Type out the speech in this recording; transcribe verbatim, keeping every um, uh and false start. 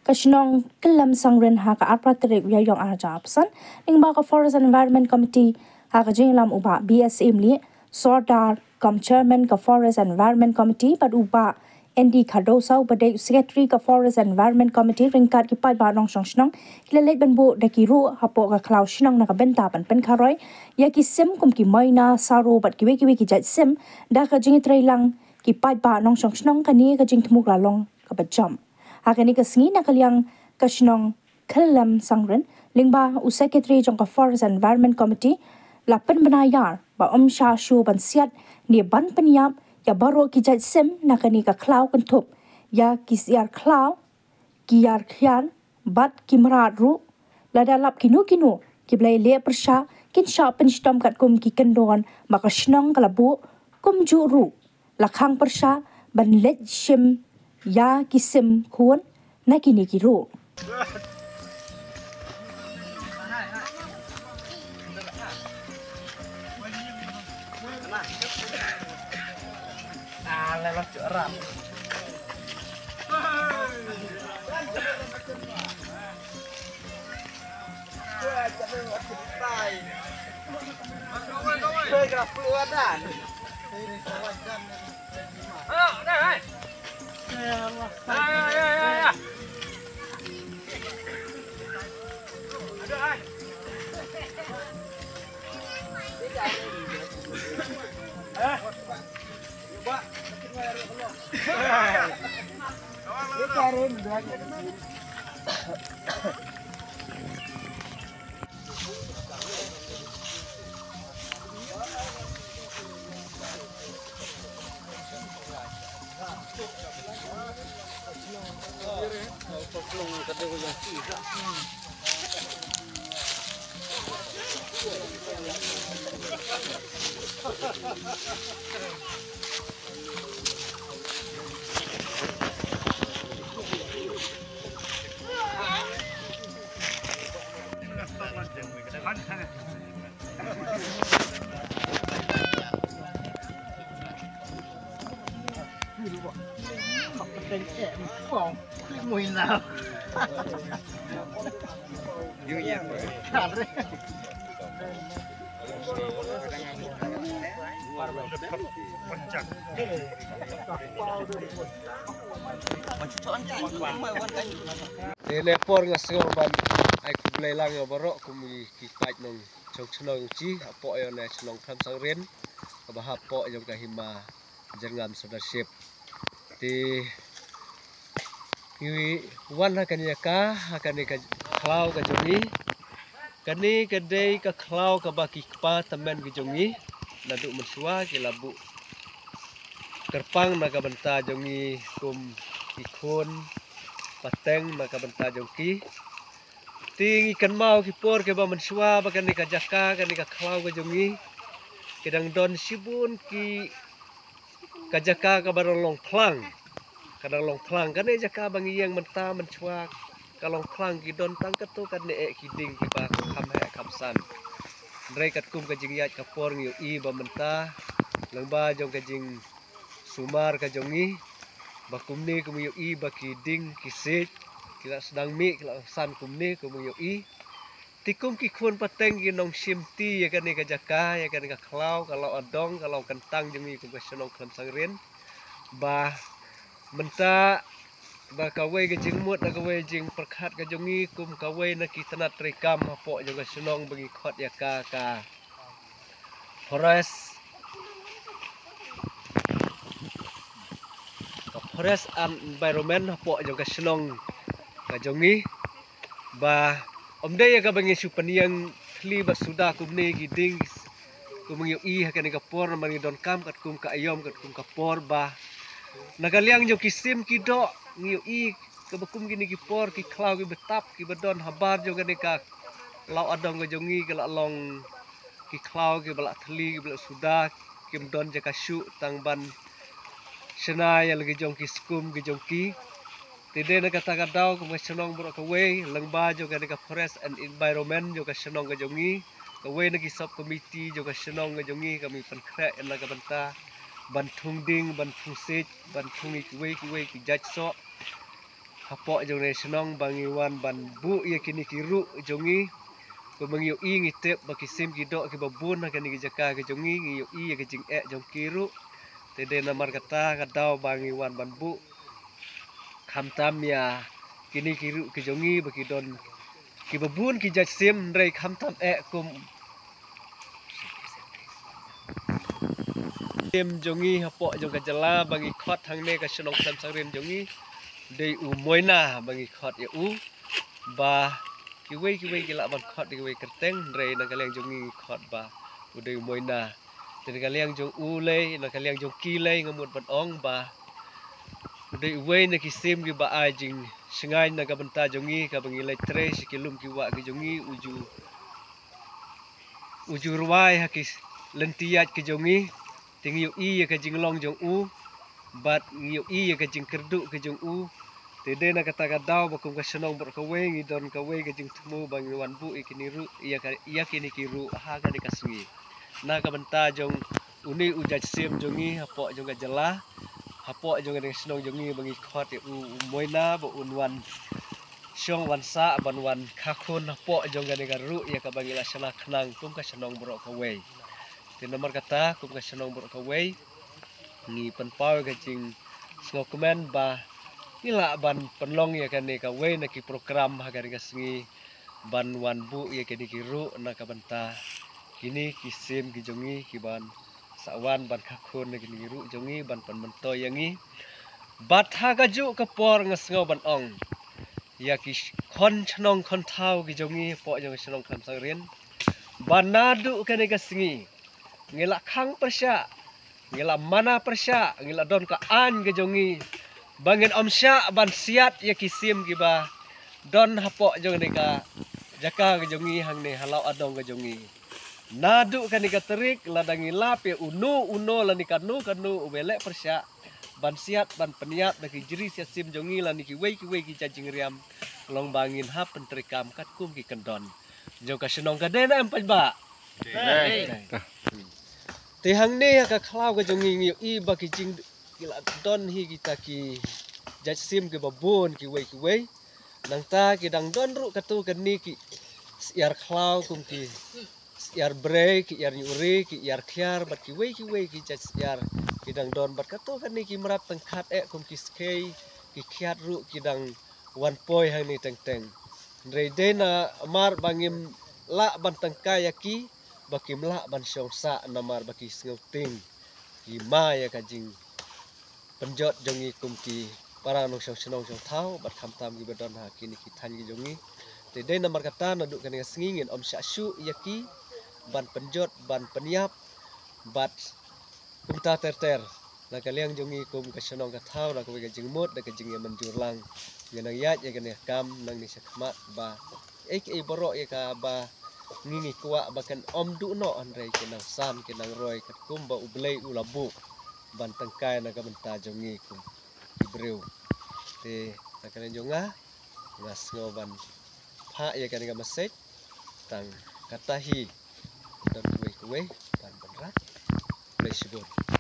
ka shnong Kyllem Sangrin ha ka arphew tarik u Ïaïong arhajar arphew san, lyngba ka Forest Environment Committee ha ka jingïalam u Bah B S Mlih, Sordar, kum Chairman ka Forest Environment Committee, bad u Bah Andy Khardosa uba dei u Secretary ka Forest Environment Committee, ryngkat ki paidbah nongshong shnong, ki la leit ban buh da ki ruh hapoh ka khlaw shnong na ka bynta ban pynkharoi ïa ki sim kum ki moina, saro bad kiwei kiwei ki jait sim, da ka jingïatreilang ki paidbah nongshong shnong. Kane ka jingthmu ka la long kaba jop. Ha kane ka sngi na ka liang ka shnong Kyllem Sangrin, lyngba u Secretary jong ka Forest Environment Committee, la pynbna ïar ba ym shah shuh ban siat ne ban pynïap ïa baroh ki jait sim na kane ka khlaw, kynthup ïa ki syiar khlaw, ki ïar khiar bad ki mrad ruh. Lada lap kino kino ki ba la leh pyrshah, kin shah pynshitom katkum ki kyndon ba ka shnong ka la buh, kumjuh ruh la khang pyrshah ban leit shim ïa ki sim khun na kine ki ruh. Te ne por nga sngew ban ai khublei lang ïa baroh kum ki paid nongshong shnong jong ngi hapoh ïa ne shnong Kyllem Sangrin, kaba hapoh ïa ka Hima Jyrngam Sirdarship. Te ngi wan ha kane ka, ha kane ka khlaw ka jong ngi. Kane ka dei ka khlaw kaba ki kpa tymmen ki jong ngi naduh mynshuwa ki la buh kyrpang na ka bynta jong ngi kum ki khun pateng na ka bynta jong ki. Te ngi kynmaw ki por kiba mynshuwa ba kane ka jaka, kane ka khlaw ka jong ngi, ki dang don shibun ki, ka jaka kaba dang long phlang. Ka dang long phlang. Kane jaka ba ngi ïeng mynta mynshuwa ka long phlang, ki don tang katto katne eh ki dieng kiba kham heh kham san. Hynrei katkum ka jingïaid ka por ngi ïohi ba mynta lyngba jong ka jing sumar ka jong ngi, ba kumne kum ïohi ba ki dieng ki siej ki la sdang mih, ki la san kumne kum ïohi. Te kum ki khun pateng ki nongshim ti ïa kane ka jaka, ïa kane ka khlaw, ka law adong, ka law kyntang jong ngi kum ka shnong Kyllem Sangrin. Ba mynta ba kawei ka jingmut na kawei jingpyrkhat ka jong ngi kum kawei na ki tnat treikam hapoh jong ka shnong ba ngi khot ïa ka ka Forest, ka Forest and Environment hapoh jong ka shnong ka jong ngi. Ba ym dei ïa kaba ngi shu pynïeng thli ba suda kumne ki dieng, kum ngi ïohi ha kane ka por, namar ngi donkam katkum ka aïom katkum ka por ba na ka liang jong ki sim ki doh ngi ïohi kaba kum kine ki por ki khlaw kiba tap kiba don habar jong kane ka law adong ka jong ngi, ka la long ki khlaw kiba la thli kiba la suda, kim don jaka shuh tang ban shna ïa la ki jong ki skum ki jong ki. Te dei na kata ka daw kum ka shnong baroh kawei lyngba jong kane ka Forest and Environment jong ka shnong ka jong ngi, kawei na ki sub committee jong ka shnong ka jong ngi, kami pynkhreh ïa na ka bynta ban thung dieng, ban thung siej, ban thung ïa kiwei kiwei ki jait soh. Hapoh jong ne shnong ba ngi wan ban buh ïa kine ki ruh jong ngi. Kumba ngi ïohi ngi tip ba ki sim ki doh kiba bun ha kane ki jaka ki jong ngi, ngi ïohi ïa ka jingeh jong ki ruh. Te dei namar kata ka daw ba ngi wan ban buh. Khamtam ïa kine ki ruh ki jong ngi ba ki don kiba bun ki jait sim, hynrei khamtam eh kum sim jong ngi hapoh jong ka jylla ba ngi khot hangne ka shnong Khlem Sangrin jong ngi, dei u Moina ba ngi khot ïa u. Ba kiwei kiwei ki lah ban khot ïa kiwei kyrteng, hynrei na ka liang jong ngi ngi khot ba u dei u Moina. Te na ka liang jong u lei, na ka liang jong ki lei, nga mut ban ong ba u dei uwei na ki sim kiba ai jingshngaiñ na ka bynta jong ngi, kaba ngi leit trei sha ki lum ki wah ki jong ngi, u ju u ju rwai ha ki lynti ïaid ki jong ngi. Te ngi ïohi ïa ka jinglong jong u, bad ngi ïohi ïa ka jingkyrduh ki jong u. Te dei na kata ka daw ba kum ka shnong baroh kawei ngi don kawei ka jingthmu ba ngi wan buh ïa kine ruh, ïa ka, ïa kine ki ruh ha kane ka sngi. Na ka bynta jong une u jait sim jong ngi hapoh jong ka jylla, hapoh jong kane ka shnong jong ngi ba ngi khot ïa u, u Moina ba un wan shong wan sah ban wan kha khun hapoh jong kane ka ruh ïa kaba ngi la shna khnang kum ka shnong baroh kawei. Te namar kata kum ka shnong baroh kawei ngi pynpaw ïa ka jingsngewkmen ba ngi lah ban pynlong ïa kane kawei na ki program ha kane ka sngi ban wan buh ïa kine ki ruh na ka bynta kine ki sim ki jong ngi kiban sa wan ban kha khun na kine ki ruh jong ngi ban pynmyntoi ïa ngi. Bad ha kajuh ka por nga sngew ban ong ïa ki khon shnong khon thaw ki jong ngi hapoh jong ka shnong Khlem Sangrin ba naduh kane ka sngi ngi la khang pyrshah, ngi la mana pyrshah, ngi la don ka aiñ ka jong ngi ba ngin ym shah ban siat ïa ki sim kiba don hapoh jong kane ka jaka ka jong ngi hangne ha Lawkadong ka jong ngi. Naduh kane ka tarik lada ngi lap ïa uno uno lane kano kano uba leh pyrshah ban siat ban pynïap da ki jri siat sim jong ngi lane kiwei kiwei ki jait jingriam, long ba ngin hap pyntreikam katkum ki kyndon jong ka shnong. Ka dei ne em paidbah? Te hangne ha ka khlaw ka jong ngi ngi ïohi ba ki jing, ki la don hi kita ki jait sim kiba bun kiwei kiwei. Nangta ki dang don ruh kato kane ki syiar khlaw kum ki syiar brei, ki syiar ñiuhri, ki syiar khiar bad kiwei kiwei ki jait syiar ki dang don bad kato kane ki mrad tyngkhat eh kum ki skei, ki khiat ruh ki dang wan poi hangne teng teng. Hynrei dei namar ba ngim lah ban tyngkai ïa ki ba kim lah ban shong sah namar ba ki sngewtieng, ki ma ïa ka jingpynjot jong ngi kum ki para nongshong shnong shong thaw bad khamtam kiba don ha kine ki thaiñ ki jong ngi. Te dei namar kata naduh kane ka sngi ngin ym shah shuh ïa ki ban pynjot ban pynïap bad kumta ter ter. Na ka liang jong ngi kum ka shnong ka thaw na kawei ka jingmut da ka jingïamynjur lang, ngin nang ïaid ïa kane ka kam nangne shakhmat ba ei ei baroh ïa kaba ngi ngi kwah ba kan ym duh noh, hynrei kin nang san kin nang roi katkum ba U Blei u la buh ban tyngkai na ka bynta jong ngi kum ki briew. Te na ka liang jong nga, nga sngew ban phah ïa kane ka message tang kata hi. Don kawei kawei ban pynrah. Khublei shibun.